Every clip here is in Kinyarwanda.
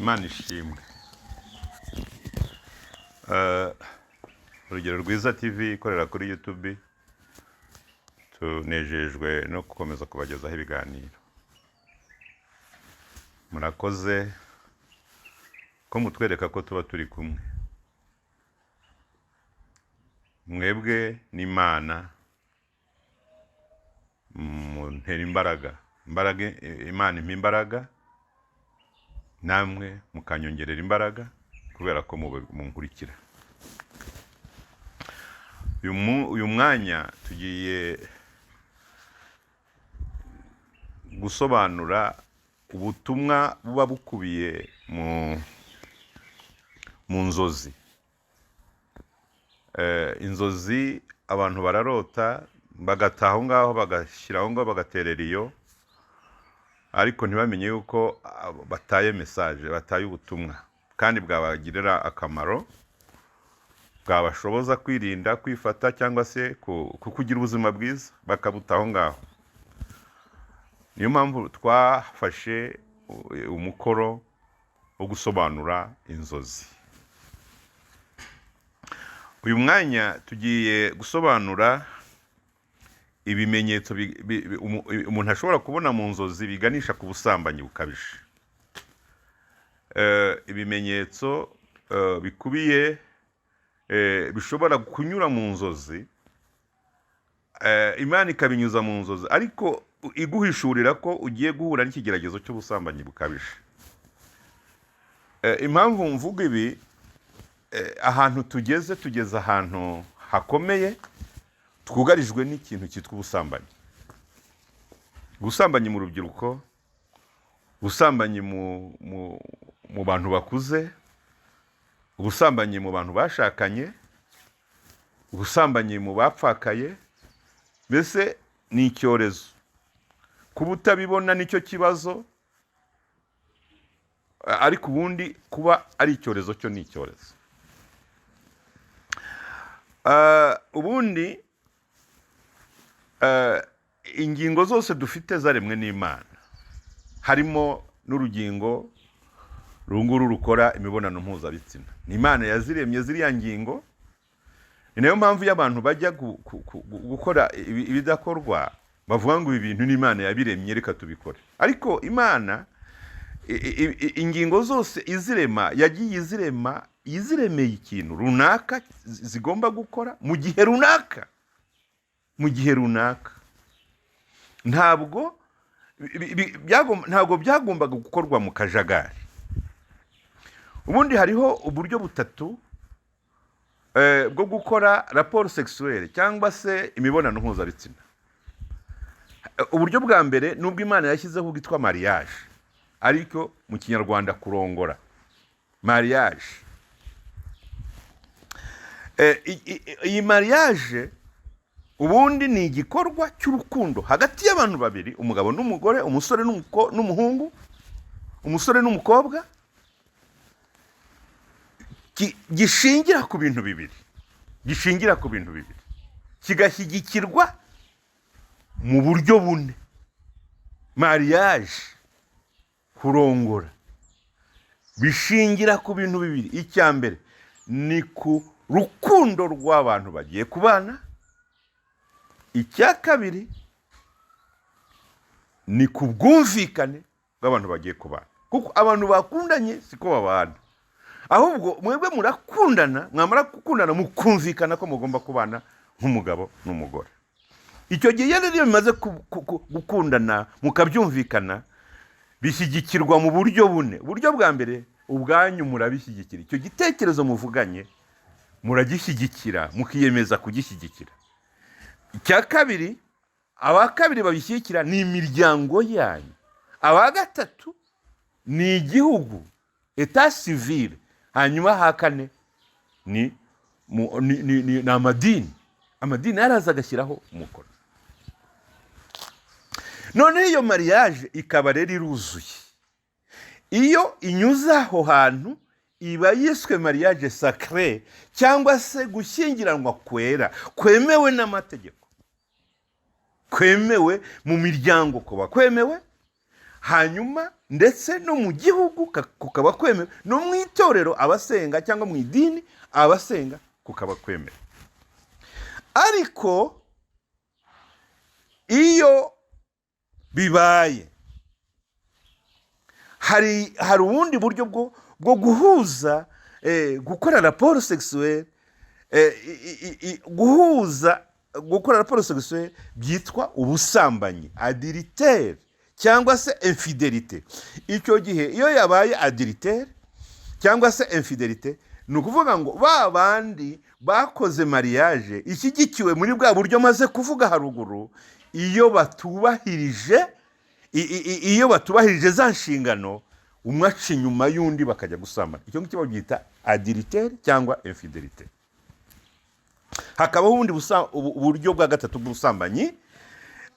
Imana ishimwe. Eh, Urugero Rwiza TV ikorera kuri YouTube, tunejejwe no gukomeza kubagezaho ibiganiro. Murakoze ko mutwereka ko tuba turi kumwe. Mwebwe n'Imana muntera imbaraga, imbaraga Imana impa imbaraga, namwe mukanyongerera imbaraga kubera ko munkurikira. Uyu mwanya tugiye gusobanura ubutumwa buba bukubiye mu nzozi. Inzozi abantu bararota bagataha aho ngaho, bagashyira aho ngaho, bagaterera iyo, ariko ntibamenye yuko bataye message, bataye ubutumwa kandi bwabagirira akamaro, bwabashoboza kwirinda, kwifata cyangwa se kugira ubuzima bwiza, bakabuta aho ngaho. Niyo mpamvu twafashe umukoro wo gusobanura inzozi. Uyu mwanya tugiye gusobanura ibimenyetso umuntu ashobora kubona mu nzozi biganisha ku busambanyi bukabije. Ibimenyetso bikubiye bishobora kunyura mu nzozi, Imana ikabinyuza mu nzozi, ariko iguhishurira ko ugiye guhura n'ikigeragezo cy'ubusambanyi bukabije. Impamvu mvuga ibi, ahantu tugeze, tugeze ahantu hakomeye, twugarijwe n'ikintu cyitwa ubusambanyi. Ubusambanyi mu rubyiruko, ubusambanyi mu bantu bakuze, ubusambanyi mu bantu bashakanye, ubusambanyi mu bapfakaye, mbese ni icyorezo. Kuba utabibona nicyo kibazo, ariko ubundi kuba ari icyorezo cyo ni icyorezo. Ubundi ingingo zose dufite zaremwe n'Imana, harimo n'urugingo runguru rukora imibonano mpuzabitsina. Ni Imana yaziremye ziriya ngingo. Ni nayo mpamvu iyo abantu bajya gukora ibidakorwa bavuga ngo ibi bintu ni Imana yabiremye, reka tubikore. Ariko Imana ingingo zose izirema, yagiye izirema iziremeye ikintu runaka zigomba gukora mu gihe runaka, mu gihe runaka. Ntabwo byagombaga gukorwa mu kajagari. Ubundi hariho uburyo butatu bwo gukora rapport sexuelle cyangwa se imibonano mpuzabitsina. Uburyo bwa mbere nubwo Imana yashyizeho bwitwa mariage, ariko mu Kinyarwanda kurongora, mariage. Iyi mariage ubundi ni igikorwa cy'urukundo hagati y'abantu babiri, umugabo n'umugore, umusore n'umuhungu, umusore n'umukobwa, gishingira ku bintu bibiri, gishingira ku bintu bibiri, kigashyigikirwa mu buryo bune. Mariage, kurongora, bishingira ku bintu bibiri. Icya mbere ni ku rukundo rw'abantu bagiye kubana. Icya kabiri ni ku bwumvikane bw'abantu bagiye kubana, kuko abantu bakundanye siko babana, ahubwo mwebwe murakundana, mwamara gukundana mukumvikana ko mugomba kubana nk'umugabo n'umugore. Icyo gihe iyo rero bimaze gukundana mukabyumvikana, bishyigikirwa mu buryo bune. Uburyo bwa mbere, ubwanyu murabishyigikira, icyo gitekerezo muvuganye muragishyigikira, mukiyemeza kugishyigikira. Icya kabiri, aba kabiri babishyigikira ni imiryango yanyu. Aba gatatu ni igihugu, état civil. Hanyuma ha kane ni amadini. Amadini yaraza agashyiraho umukono. Noneho iyo mariage ikaba rero iruzuye. Iyo inyuze aho hantu iba yiswe mariage sacré, cyangwa se gushyingiranwa kwera kwemewe n'amategeko, kwemewe mu miryango, kuba kwemewe. Hanyuma ndetse no mu gihugu kukaba kwemewe, no mu itorero abasenga cyangwa mu idini abasenga kukaba kwemewe. Ariko iyo bibaye, hari ubundi buryo bwo guhuza, gukora rapport sexuelle, guhuza, gukora rapport sexuelle byitwa ubusambanyi, adultère cyangwa se infidélité. Icyo gihe iyo yabaye adultère cyangwa se infidélité, ni ukuvuga ngo ba bandi bakoze mariage ishyigikiwe muri bwa buryo maze kuvuga haruguru, iyo batubahirije za nshingano, umwe aca inyuma y'undi bakajya gusambana. Icyo ngicyo babyita adultère cyangwa infidélité. Hakabaho ubundi uburyo bwa gatatu bw'ubusambanyi,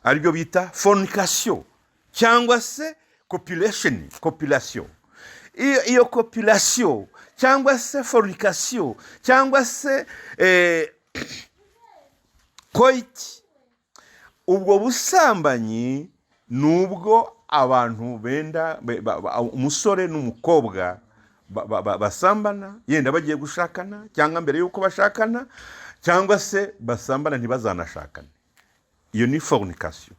aribyo bita fornication cyangwa se copulation. Copulation, iyo copulation cyangwa se fornication cyangwa se coït, ubwo busambanyi ni ubwo abantu benda umusore n'umukobwa basambana, yenda bagiye gushakana cyangwa mbere y'uko bashakana, cyangwa se basambana ntibazanashakane. Iyo ni fornication.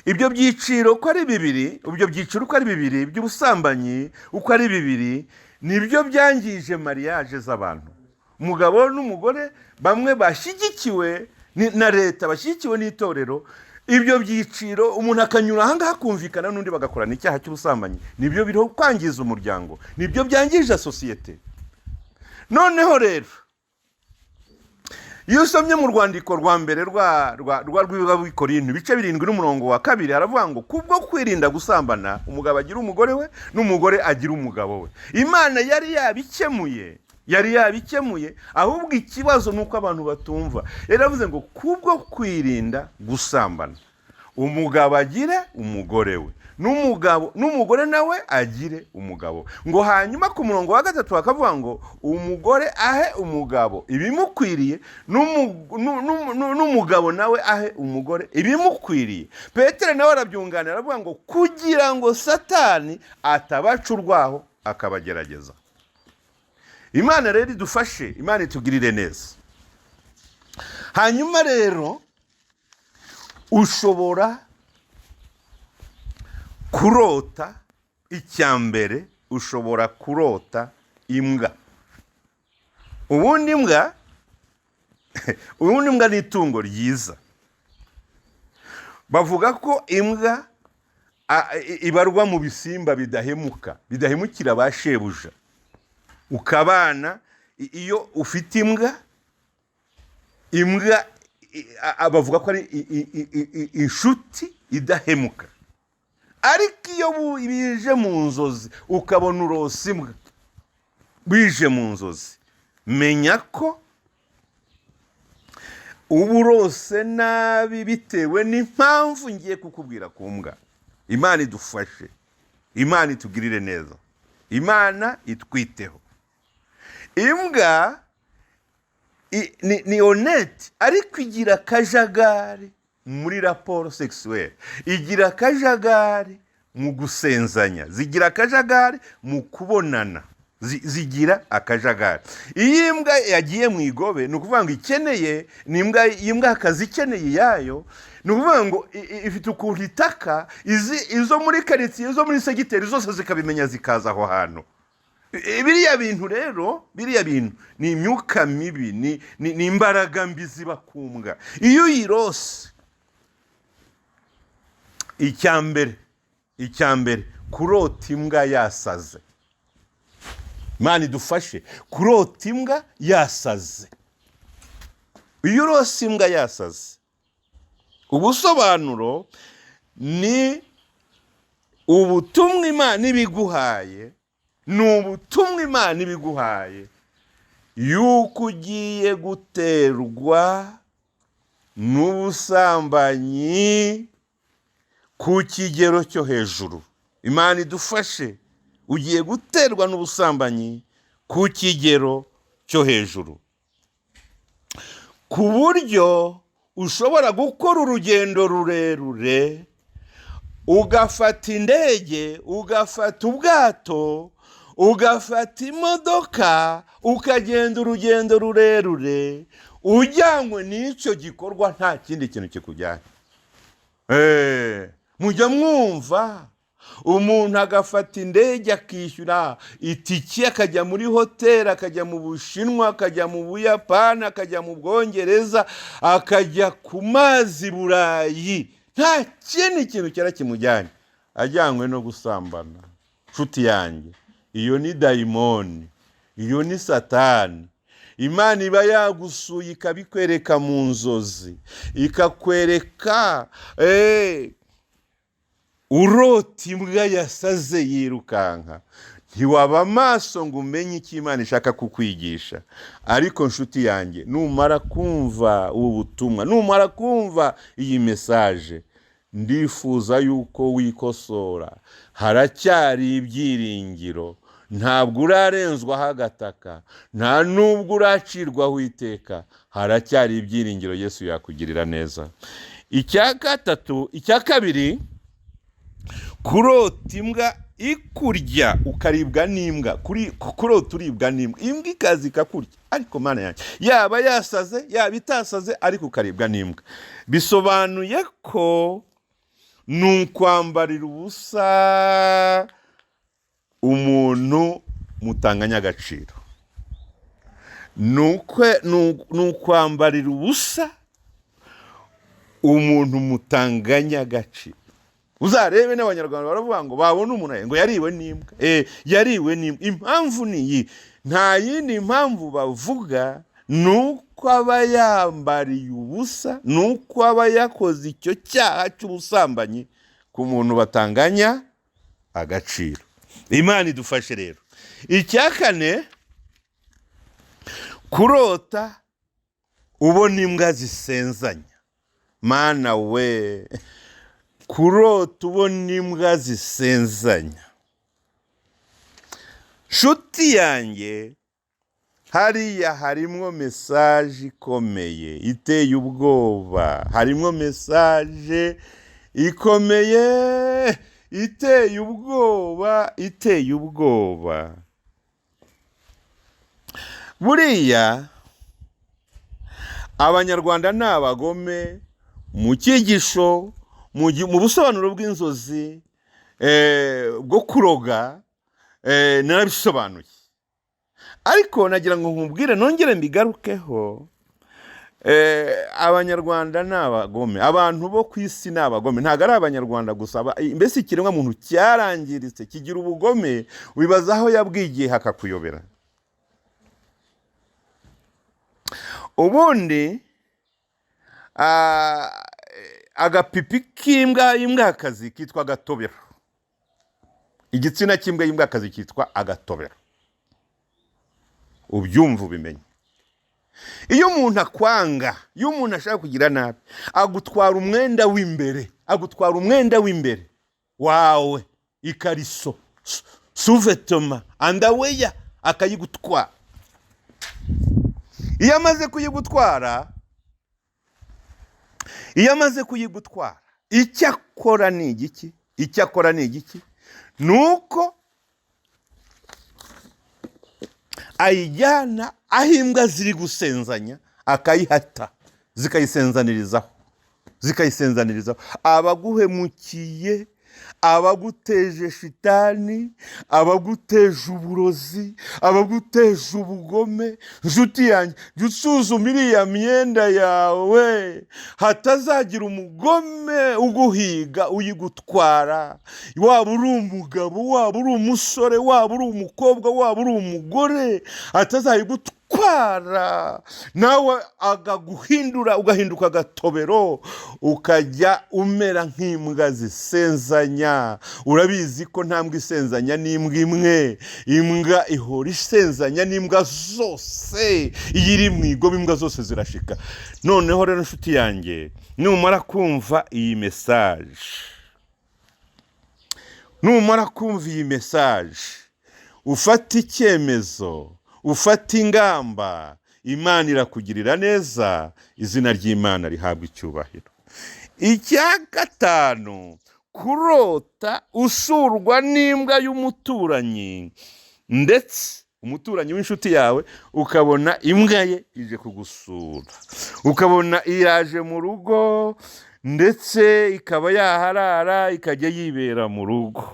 Ibyo byiciro uko ari bibiri, ibyo byiciro uko ari bibiri by'ubusambanyi, uko ari bibiri, nibyo byangije mariage z'abantu. Umugabo n'umugore bamwe bashyigikiwe na leta, bashyigikiwe n'itorero, ibyo byiciro umuntu akanyura ahangaha akumvikana n'undi bagakorana icyaha cy'ubusambanyi, nibyo biriho kwangiza umuryango, nibyo byangije sosiyete. Noneho rero iyo usomye mu rwandiko rwa mbere rwa rw'Abikorinto, ibice 7 n'umurongo wa 2, haravuga ngo kubwo kwirinda gusambana, umugabo agira umugore we n'umugore agira umugabo we. Imana yari yabikemuye, yari yabikemuye. Ahubwo ikibazo ni uko abantu batumva. Yaravuze ngo kubwo kwirinda gusambana, umugabo agire umugore we, n'umugabo n'umugore nawe agire umugabo. Ngo hanyuma ku murongo wa 3 bakavuga ngo umugore ahe umugabo ibimukwiriye, n'umugabo nawe ahe umugore ibimukwiriye. Petero nawe arabyunganira, aravuga ngo kugira ngo Satani atabaca urwaho akabagerageza. Imana rero idufashe, Imana itugirire neza. Hanyuma rero ushobora kurota, icya mbere ushobora kurota imbwa. Ubundi imbwa ni itungo ryiza. Bavuga ko imbwa ibarwa mu bisimba bidahemuka, bidahemukira ba shebuja. Ukabana, iyo ufite imbwa, imbwa bavuga ko ari inshuti idahemuka. Ariko iyo bije mu nzozi, ukabona urose imbwa bije mu nzozi, menya ko uba urose nabi bitewe n'impamvu ngiye kukubwira ku mbwa. Imana idufashe, Imana itugirire neza, Imana itwiteho. Imbwa ni honnête, ariko igira akajagari muri rapport sexuelle, igira akajagari mu gusenzanya, zigira akajagari mu kubonana, zigira akajagari. Iyo imbwa yagiye mu igobe, ni ukuvuga ngo ikeneye, ni imbwa, imbwa akazi ikeneye iyayo. Ni ukuvuga ngo ifite ukuntu itaka, izo muri karitsiye, izo muri segiteri zose zikabimenya, zikaza aho hantu. Biriya bintu rero, biriya bintu ni imyuka mibi, ni imbaraga mbi ziba ku mbwa. Iyo uyirose, icya mbere kurota imbwa yasaze. Imana idufashe. Kurota imbwa yasaze, iyo urose imbwa yasaze, ubusobanuro ni ubutumwa Imana ibiguhaye, ni ubutumwa Imana ibiguhaye yuko ugiye guterwa n'ubusambanyi ku kigero cyo hejuru. Imana idufashe. Ugiye guterwa n'ubusambanyi ku kigero cyo hejuru, ku buryo ushobora gukora urugendo rurerure. Ugafata indege, ugafata ubwato, ugafata imodoka, ukagenda urugendo rurerure ujyanywe n'icyo gikorwa, nta kindi kintu kikujyanye. Mujya mwumva umuntu agafata indege, akishyura itike, akajya muri hoteli, akajya mu Bushinwa, akajya mu Buyapani, akajya mu Bwongereza, akajya ku mazi Burayi, nta kindi kintu cyera kimujyanye, ajyanywe no gusambana. Nshuti yanjye, iyo ni dayimoni, iyo ni Satani. Imana iba yagusuye, ikabikwereka mu nzozi, ikakwereka urota imbwa yasaze yirukanka. Ntiwaba amaso ngo umenye icyo Imana ishaka kukwigisha. Ariko nshuti yanjye, numara kumva ubu butumwa, numara kumva iyi message, ndifuza yuko wikosora. Haracyari ibyiringiro. Ntabwo urarenzwaho agataka, nta nubwo uracirwaho iteka. Haracyari ibyiringiro, Yesu yakugirira neza. Icya gatatu, icya kabiri, kurota imbwa ikurya, ukaribwa n'imbwa. Kuri kurota uribwa n'imbwa, imbwa ikaza ikakurya, ariko Mana yanjye, yaba yasaze, yaba itasaze, ariko ukaribwa n'imbwa, bisobanuye ko ni ukwambarira ubusa umuntu mutanganya agaciro. Ni ukwambarira ubusa umuntu mutanganya agaciro. Uzarebe n'Abanyarwanda baravuga ngo babona umuntu ngo yariwe n'imbwa. Yariwe n'imbwa. Impamvu ni iyi, nta yindi mpamvu bavuga, ni uko aba yambariye ubusa, ni uko aba yakoze icyo cyaha cy'ubusambanyi ku muntu batanganya agaciro. Imana idufashe rero. Icya kane, kurota ubona imbwa zisenzanya. Mana we, kurota ubona imbwa zisenzanya, nshuti yanjye, hariya harimwo message ikomeye iteye ubwoba, harimwo message ikomeye iteye ubwoba, iteye ubwoba. Buriya Abanyarwanda ni abagome mu cyigisho, mu busobanuro bw'inzozi, bwo kuroga, narabisobanuye, ariko nagira ngo nkubwire, nongere mbigarukeho. Abanyarwanda ni abagome, abantu bo ku isi ni abagome, ntabwo ari Abanyarwanda gusa. Mbese ikiremwamuntu cyarangiritse, kigira ubugome, wibaza aho yabwigiye hakakuyobera. Ubundi agapipi k'imbwa y'imbwakazi kitwa agatobero. Igitsina cy'imbwa y'imbwakazi cyitwa agatobero. Ubyumva, ubimenye. Iyo umuntu akwanga, iyo umuntu ashaka kugira nabi, agutwara umwenda w'imbere, agutwara umwenda w'imbere wawe, ikariso, sous-vêtement, underwear, akayigutwara. Iyo amaze kuyigutwara, iyo amaze kuyigutwara, icyo akora ni igiki? Icyo akora ni igiki? Ni uko ayijyana aho imbwa ziri gusenzanya, akayihata, zikayisenzanirizaho, zikayisenzanirizaho. Abaguhemukiye, abaguteje shitani, abaguteje uburozi, abaguteje ubugome, nshuti yanjye, jya usuzuma iriya myenda yawe, hatazagira umugome uguhiga uyigutwara. Waba uri umugabo, waba uri umusore, waba uri umukobwa, waba uri umugore, atazayigutwara nawe akaguhindura, ugahinduka agatobero, ukajya umera nk'imbwa zisenzanya. Urabizi ko nta mbwa isenzanya n'imbwa imwe, imbwa ihora isenzanya n'imbwa zose. Iyo iri mu igobe, imbwa zose zirashika. Noneho rero inshuti yanjye, numara kumva iyi message, numara kumva iyi message, ufate icyemezo, ufate ingamba, Imana irakugirira neza, izina ry'Imana rihabwa icyubahiro. Icya gatanu, Kurota usurwa n'imbwa y'umuturanyi, ndetse umuturanyi w'inshuti yawe, ukabona imbwa ye ije kugusura, ukabona iraje mu rugo, ndetse ikaba yaharara, ikajya yibera mu rugo,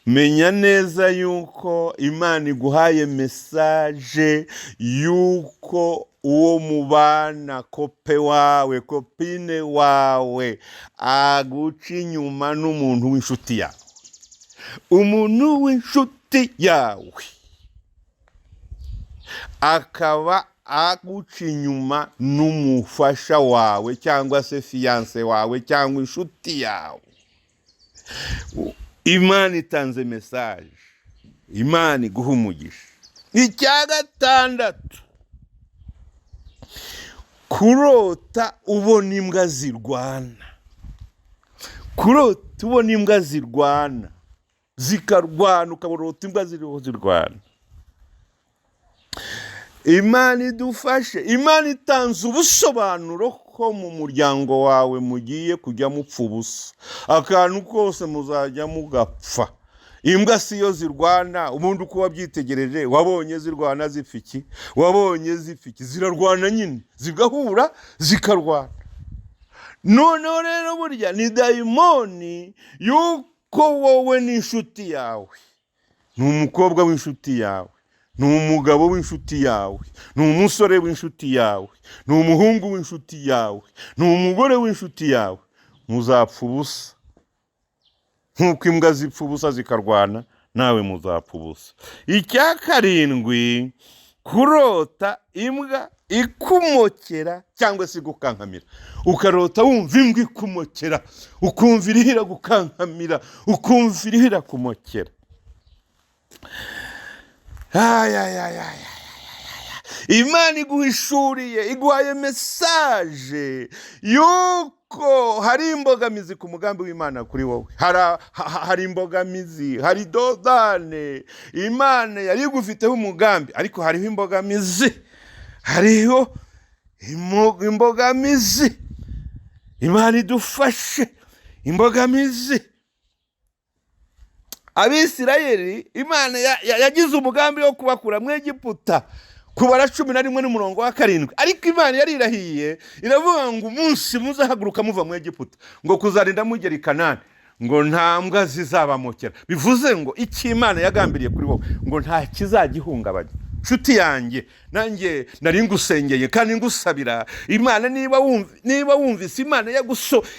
menya neza yuko Imana iguhaye message yuko uwo mubana, copain wawe, copine wawe, aguca inyuma n'umuntu w'inshuti yawe, umuntu w'inshuti yawe akaba aguca inyuma n'umufasha wawe cyangwa se fiancé wawe cyangwa inshuti yawe. Imana itanze message. Imana iguha umugisha. Icya gatandatu, kurota ubona imbwa zirwana, kurota ubona imbwa zirwana, zikarwana, ukabona imbwa ziriho zirwana. Imana idufashe. Imana itanze ubusobanuro ko mu muryango wawe mugiye kujya mupfa ubusa, akantu kose muzajya mugapfa. Imbwa si yo zirwana. Ubundi uko wabyitegereje, wabonye zirwana zipfa iki? Wabonye zipfa iki? Zirarwana nyine, zigahura zikarwana. Noneho rero burya ni dayimoni y'uko wowe n'inshuti yawe, ni umukobwa w'inshuti yawe, ni umugabo w'inshuti yawe, ni umusore w'inshuti yawe, ni umuhungu w'inshuti yawe, ni umugore w'inshuti yawe, muzapfa ubusa nk'uko imbwa zipfa ubusa zikarwana, nawe muzapfa ubusa. Icya karindwi, kurota imbwa ikumokera cyangwa se igukankamira, ukarota wumva imbwa ikumokera, ukumva iriho iragukankamira, ukumva iriho irakumokera. Ay, ay, ay, ay, ay, ay. Imana iguhishuriye, iguhaye message yuko hari imbogamizi ku mugambi w'Imana kuri wowe. Hari imbogamizi, hari dos d'âne. Imana yari igufiteho umugambi, ariko hariho imbogamizi, hariho imbogamizi. Imana idufashe. Imbogamizi, Abisirayeli Imana yagize umugambi wo kubakura mu Egiputa, Kubara 11 n'umurongo wa 7. Ariko Imana yarirahiye, iravuga ngo umunsi muzahaguruka muva mu Egiputa, ngo kuzarinda mugera i Kanani, ngo nta mbwa zizabamokera. Bivuze ngo icyo Imana yagambiriye kuri wowe, ngo nta kizagihungabanya. Nshuti yanjye, nanjye nari ngusengeye kandi ngusabira Imana. Niba wumvise Imana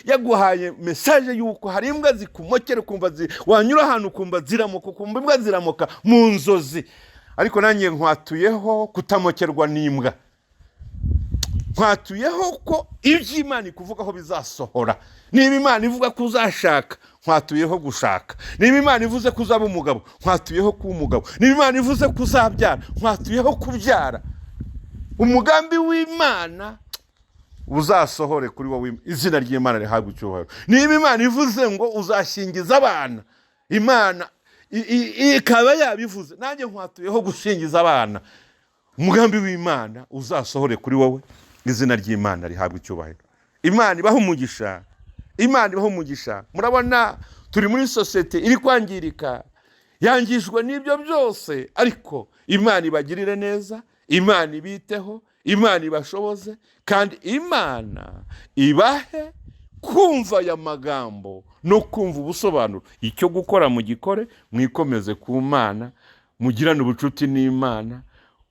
yaguhaye message y'uko hari imbwa zikumokera, ukumva wanyura ahantu ukumva ziramoka, ukumva imbwa ziramoka mu nzozi, ariko nanjye nkwatuyeho kutamokerwa n'imbwa, nkwatuyeho ko ibyo Imana ikuvugaho bizasohora. Niba Imana ivuga ko uzashaka, nkwatuyeho gushaka. Niba Imana ivuze ko uzaba umugabo, nkwatuyeho kuba umugabo. Niba Imana ivuze ko uzabyara, nkwatuyeho kubyara. Umugambi w'Imana uzasohore kuri wowe, izina ry'Imana rihabwe icyubahiro. Niba Imana ivuze ngo uzashingiza abana, Imana ikaba yabivuze, nanjye nkwatuyeho gushingiza abana. Umugambi w'Imana uzasohore kuri wowe, izina ry'Imana rihabwe icyubahiro. Imana ibaha umugisha, Imana ibaha umugisha. Murabona turi muri sosiyete iri kwangirika, yangijwe n'ibyo byose, ariko Imana ibagirire neza, Imana ibiteho, Imana ibashoboze, kandi Imana ibahe kumva aya magambo no kumva ubusobanuro. Icyo gukora mugikore, mwikomeze ku Mana, mugirane ubucuti n'Imana,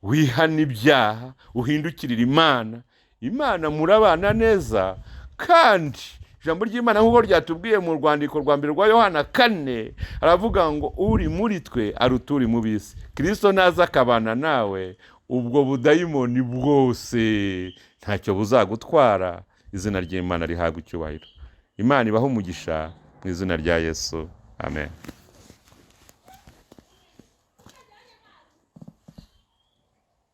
wihane ibyaha, uhindukirire Imana. Imana murabana neza. Kandi ijambo ry'Imana nk'uko ryatubwiye mu rwandiko rwa mbere rwa Yohana 4, aravuga ngo uri muri twe aruta uri mu b'isi. Kirisito naza akabana nawe, ubwo budayimoni bwose ntacyo buzagutwara. Izina ry'Imana rihabwa icyubahiro. Imana ibahe umugisha mu izina rya Yesu, amen.